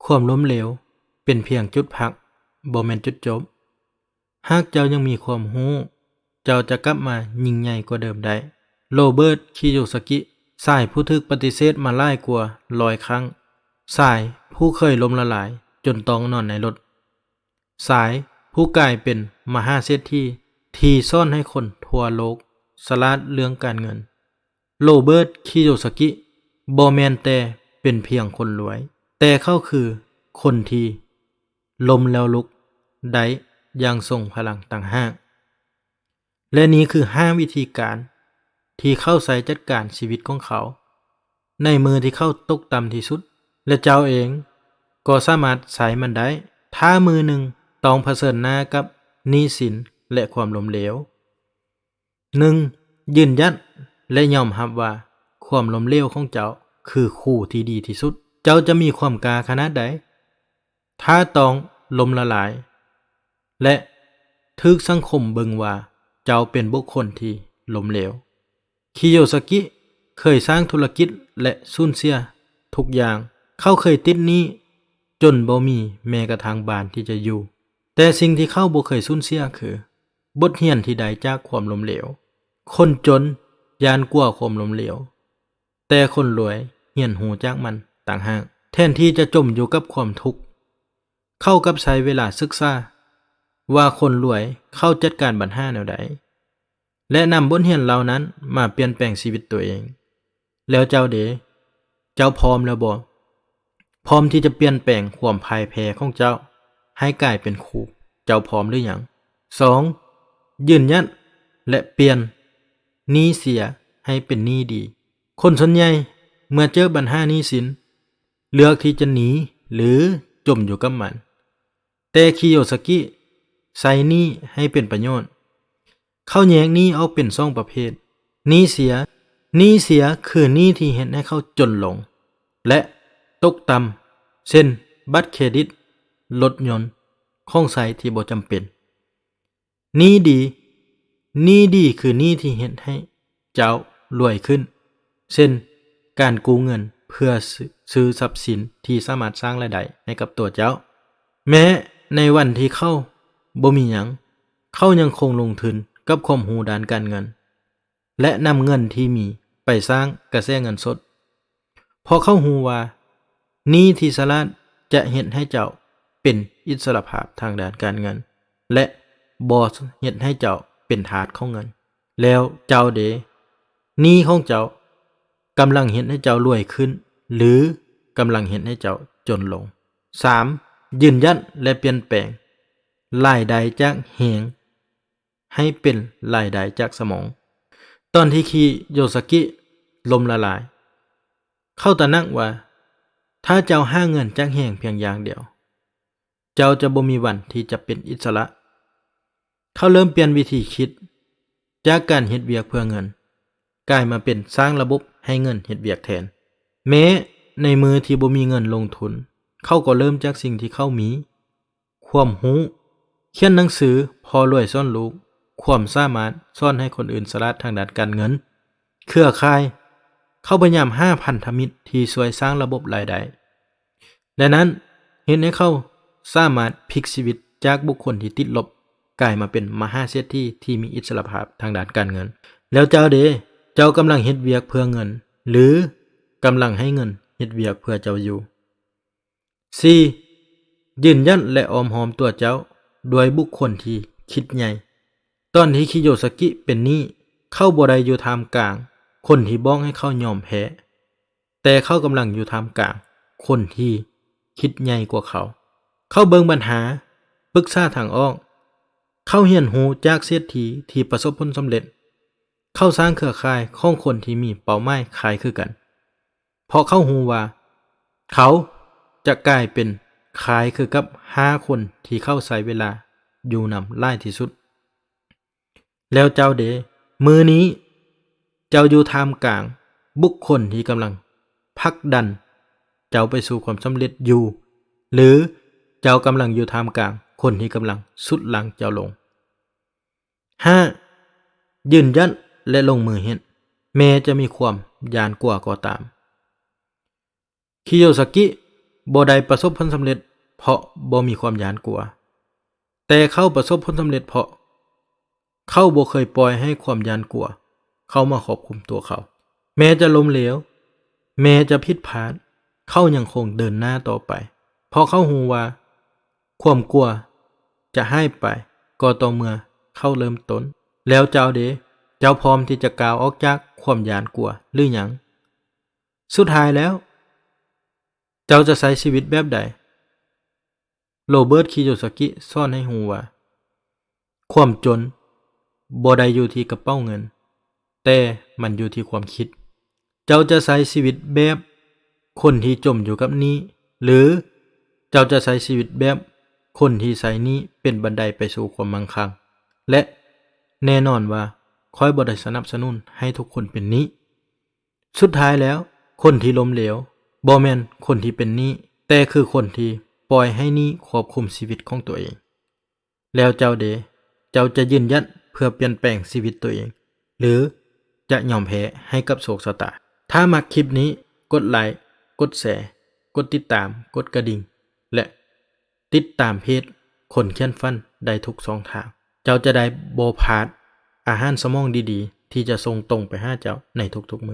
ຄວາມລົ້ມເຫຼວເປັນພຽງຈຸດພັກ, ບໍ່ແມ່ນຈຸດຈົບ. ຫາກເຈົ້າຍັງມີຄວາມຮູ້, ເຈົ້າຈະກັບມາຍິ່ງໃຫຍ່ກວ່າເດີມໄດ້. ໂຣເບີດ ຄິໂຍຊາກິ, ຊາຍຜູ້ຖືກປະຕິເສດມາຫຼາຍກວ່າຮ້ອຍຄັ້ງ, ຊາຍຜູ້ເຄີຍລົ້ມລະລາຍຈົນຕ້ອງນອນໃນລົດ, ຊາຍຜູ້ກາຍເປັນມະຫາເສດຖີທີ່ສອນໃຫ້ຄົນທົ່ວໂລກສະຫຼາດເລື່ອງການເງິນ. ໂຣເບີດ ຄິໂຍຊາກິ ບໍ່ແມ່ນແຕ່ເປັນພຽງຄົນລວຍ, ແຕ່ເຂົາຄືຄົນທີ່ລົ້ມແລ້ວລຸກໄດ້ຢ່າງຊົງພະລັງຕ່າງຫາກ. ແລະ ນີ້ຄືຫ້າວິທີການທີ່ເຂົາໃຊ້ຈັດການຊີວິດຂອງເຂົາໃນມື້ທີ່ເຂົາຕົກຕ່ຳທີ່ສຸດ, ແລະ ເຈົ້າເອງກໍສາມາດໃຊ້ມັນໄດ້ ຖ້າມື້ໜຶ່ງຕ້ອງຜະເຊີນໜ້າກັບໜີ້ສິນ ແລະ ຄວາມລົ້ມເຫຼວ. ໜຶ່ງ, ຢືນຢັນ ແລະ ຍອມຮັບວ່າຄວາມລົ້ມເຫຼວຂອງເຈົ້າຄືຄູທີ່ດີທີ່ສຸດ. ເຈົ້າຈະມີຄວາມກ້າຂະໜາດໃດ ຖ້າຕ້ອງລົ້ມລະລາຍ ແລະ ຖືກສັງຄົມເບິ່ງວ່າເຈົ້າເປັນບຸກຄົນທີ່ລົ້ມເຫຼວ. ຄິໂຍຊາກິເຄີຍສ້າງທຸລະກິດ ແລະ ສູນເສຍທຸກຢ່າງ. ເຂົາເຄີຍຕິດໜີ້ຈົນບໍ່ມີແມ້ກະທັ່ງບ້ານທີ່ຈະຢູ່. ແຕ່ສິ່ງທີ່ເຂົາບໍ່ເຄີຍສູນເສຍຄືບົດຮຽນທີ່ໄດ້ຈາກຄວາມລົ້ມເຫຼວ. ຄົນຈົນຢ້ານກົວຄວາມລົ້ມເຫຼວ, ແຕ່ຄົນລວຍຮຽນຮູ້ຈາກມັນຕ່າງຫາກ. ແທນທີ່ຈະຈົມຢູ່ກັບຄວາມທຸກ, ເຂົາກັບໃຊ້ເວລາສຶກສາວ່າຄົນລວຍເຂົາຈັດການບັນຫາແນວໃດ ແລະ ນຳບົດຮຽນເຫຼົ່ານັ້ນມາປ່ຽນແປງຊີວິດຕົວເອງ. ແລ້ວເຈົ້າເດ? ເຈົ້າພ້ອມແລ້ວບໍ່? ພ້ອມທີ່ຈະປ່ຽນແປງຄວາມພ່າຍແພ້ຂອງເຈົ້າໃຫ້ກາຍເປັນຄູ, ເຈົ້າພ້ອມຫຼືຍັງ? ສອງ, ຢືນຢັນ ແລະ ປ່ຽນໜີ້ເສຍໃຫ້ເປັນໜີ້ດີ. ຄົນສ່ວນໃຫຍ່ເມື່ອເຈີບັນຫາໜີ້ສິນ ເລືອກທີ່ຈະໜີ ຫຼື ຈົມຢູ່ກັບມັນ. ແຕ່ ຄິໂຍຊາກິ ໃຊ້ໜີ້ໃຫ້ເປັນປະໂຫຍດ. ເຂົາແຍກໜີ້ອອກເປັນສອງປະເພດ, ໜີ້ເສຍ. ໜີ້ເສຍຄືໜີ້ທີ່ເຮັດໃຫ້ເຂົາຈົນລົງ ແລະ ຕົກຕ່ຳ, ເຊັ່ນ ບັດເຄຣດິດ, ລົດຍົນ, ຂອງໃຊ້ທີ່ບໍ່ຈຳເປັນ. ໜີ້ດີ. ໜີ້ດີຄືໜີ້ທີ່ເຮັດໃຫ້ເຈົ້າລວຍຂຶ້ນ, ເຊັ່ນ ການກູ້ເງິນເພື່ອຊື້ ຊື້ຊັບສິນທີ່ສາມາດສ້າງລາຍໄດ້ໃຫ້ກັບຕົວເຈົ້າ. ແມ້ໃນວັນທີ່ເຂົາບໍ່ມີຫຍັງ, ເຂົາຍັງຄົງລົງທຶນກັບຄວາມຮູ້ດ້ານການເງິນ ແລະ ນຳເງິນທີ່ມີໄປສ້າງກະແສເງິນສົດ. ເພາະເຂົາຮູ້ວ່າໜີ້ທີ່ສະຫຼາດຈະເຮັດໃຫ້ເຈົ້າເປັນອິດສະຫຼະພາບທາງດ້ານການເງິນ ແລະ ບໍ່ເຮັດໃຫ້ເຈົ້າເປັນທາດຂອງເງິນ. ແລ້ວເຈົ້າເດ? ໜີ້ຂອງເຈົ້າກຳລັງເຮັດໃຫ້ເຈົ້າລວຍຂຶ້ນ ຫຼື ກຳລັງເຮັດໃຫ້ເຈົ້າຈົນລົງ? ສາມ, ຢືນຢັນ ແລະ ປ່ຽນແປງລາຍໄດ້ຈາກແຮງ ໃຫ້ເປັນລາຍໄດ້ຈາກສະໝອງ. ຕອນທີ່ ຄິໂຍຊາກິ ລົ້ມລະລາຍ, ເຂົາຕະໜັກວ່າ ຖ້າເຈົ້າຫາເງິນຈາກແຮງພຽງຢ່າງດຽວ, ເຈົ້າຈະບໍ່ມີວັນທີ່ຈະເປັນອິດສະຫຼະ. ເຂົາເລີ່ມປ່ຽນວິທີຄິດຈາກການເຮັດວຽກເພື່ອເງິນ, ກາຍມາເປັນສ້າງລະບົບໃຫ້ເງິນເຮັດວຽກແທນ. ແມ້ໃນມື້ທີ່ບໍ່ມີເງິນລົງທຶນ, ເຂົາກໍເລີ່ມຈາກສິ່ງທີ່ເຂົາມີ. ຄວາມຮູ້, ຂຽນໜັງສືພໍ່ລວຍສອນລູກ, ຄວາມສາມາດສອນໃຫ້ຄົນອື່ນສະຫຼາດທາງດ້ານການເງິນ, ເຄືອຂ່າຍ, ເຂົາພະຍາຍາມຫາພັນທະມິດທີ່ຊ່ວຍສ້າງລະບົບລາຍໄດ້ ແລະ ນັ້ນເຮັດໃຫ້ເຂົາສາມາດພລິກຊີວິດຈາກບຸກຄົນທີ່ຕິດລົບ ກາຍມາເປັນມະຫາເສດຖີທີ່ມີອິດສະຫຼະພາບທາງດ້ານການເງິນ. ແລ້ວເຈົ້າເດ? ເຈົ້າກຳລັງເຮັດວຽກເພື່ອເງິນ ຫຼື ກຳລັງໃຫ້ເງິນເຮັດວຽກເພື່ອເຈົ້າຢູ່? ສີ່, ຢືນຢັນ ແລະ ອ້ອມຫ້ອມຕົວເຈົ້າດ້ວຍບຸກຄົນທີ່ຄິດໃຫຍ່. ຕອນທີ່ ຄິໂຍຊາກິ ເປັນໜີ້, ເຂົາບໍ່ໄດ້ຢູ່ທ່າມກາງຄົນທີ່ບອກໃຫ້ເຂົາຍອມແພ້, ແຕ່ເຂົາກຳລັງຢູ່ທ່າມກາງຄົນທີ່ຄິດໃຫຍ່ກວ່າເຂົາ. ເຂົາເບິ່ງບັນຫາ, ປຶກສາທາງອອກ. ເຂົາຮຽນຮູ້ຈາກເສດຖີທີ່ປະສົບຜົນສຳເລັດ. ເຂົາສ້າງເຄືອຂ່າຍຂອງຄົນທີ່ມີເປົ້າໝາຍຄ້າຍຄືກັນ. ເພາະເຂົາຮູ້ວ່າເຂົາຈະກາຍເປັນຄ້າຍຄືກັບຫ້າຄົນທີ່ເຂົາໃຊ້ເວລາຢູ່ນຳຫຼາຍທີ່ສຸດ. ແລ້ວເຈົ້າເດ? ມື້ນີ້ເຈົ້າຢູ່ທ່າມກາງບຸກຄົນທີ່ກຳລັງຜັກດັນເຈົ້າໄປສູ່ຄວາມສຳເລັດຢູ່ ຫຼື ເຈົ້າກຳລັງຢູ່ທ່າມກາງຄົນທີ່ກຳລັງຊຸດຫຼັງເຈົ້າລົງ? ຫ້າ, ຢືນຢັນ ແລະ ລົງມືເຮັດ, ແມ້ຈະມີຄວາມຢ້ານກົວກໍຕາມ. ຄິໂຍຊາກິ ບໍ່ໄດ້ປະສົບຜົນສຳເລັດເພາະບໍ່ມີຄວາມຢ້ານກົວ, ແຕ່ເຂົາປະສົບຜົນສຳເລັດເພາະເຂົາບໍ່ເຄີຍປ່ອຍໃຫ້ຄວາມຢ້ານກົວເຂົ້າມາຄອບຄຸມຕົວເຂົາ. ແມ້ຈະລົ້ມເຫຼວ, ແມ້ຈະຜິດພາດ, ເຂົາຍັງຄົງເດີນໜ້າຕໍ່ໄປ, ເພາະເຂົາຮູ້ວ່າຄວາມກົວຈະຫາຍໄປກໍຕໍ່ເມື່ອເຂົາເລີ່ມຕົ້ນ. ແລ້ວເຈົ້າເດ? ເຈົ້າພ້ອມທີ່ຈະກ້າວອອກຈາກຄວາມຢ້ານກົວຫຼືຍັງ? ສຸດທ້າຍແລ້ວ ເຈົ້າຈະໃຊ້ຊີວິດແບບໃດ? ໂຣເບີດ ຄິໂຍຊາກິ ສອນໃຫ້ຮູ້ວ່າ ຄວາມຈົນບໍ່ໄດ້ຢູ່ທີ່ກະເປົາເງິນ, ແຕ່ມັນຢູ່ທີ່ຄວາມຄິດ. ເຈົ້າຈະໃຊ້ຊີວິດແບບຄົນທີ່ຈົມຢູ່ກັບໜີ້ ຫຼື ເຈົ້າຈະໃຊ້ຊີວິດແບບຄົນທີ່ໃຊ້ໜີ້ເປັນບັນໄດໄປສູ່ຄວາມມັ່ງຄັ່ງ? ແລະ ແນ່ນອນວ່າ ຂ້ອຍບໍ່ໄດ້ສະໜັບສະໜູນໃຫ້ທຸກຄົນເປັນໜີ້. ສຸດທ້າຍແລ້ວ, ຄົນທີ່ລົ້ມເຫຼວບໍ່ແມ່ນຄົນທີ່ເປັນໜີ້, ແຕ່ຄືຄົນທີ່ປ່ອຍໃຫ້ໜີ້ຄວບຄຸມຊີວິດຂອງຕົວເອງ. ແລ້ວເຈົ້າເດ? ເຈົ້າຈະຢືນຢັດເພື່ອປ່ຽນແປງຊີວິດຕົວເອງ ຫຼື ຈະຍອມແພ້ໃຫ້ກັບໂຊກຊະຕາ? ຖ້າມັກຄລິບນີ້, ກົດໄລ, ກົດແຊ, ກົດຕິດຕາມ, ກົດກະດິ່ງ ແລະ ຕິດຕາມເພຈຄົນຂຽນຝັນໄດ້ທຸກຊ່ອງທາງ. ເຈົ້າຈະໄດ້ບໍ່ພາດອາຫານສະໝອງດີໆ ທີ່ຈະສົ່ງຕົງໄປຫາເຈົ້າໃນທຸກໆມື້.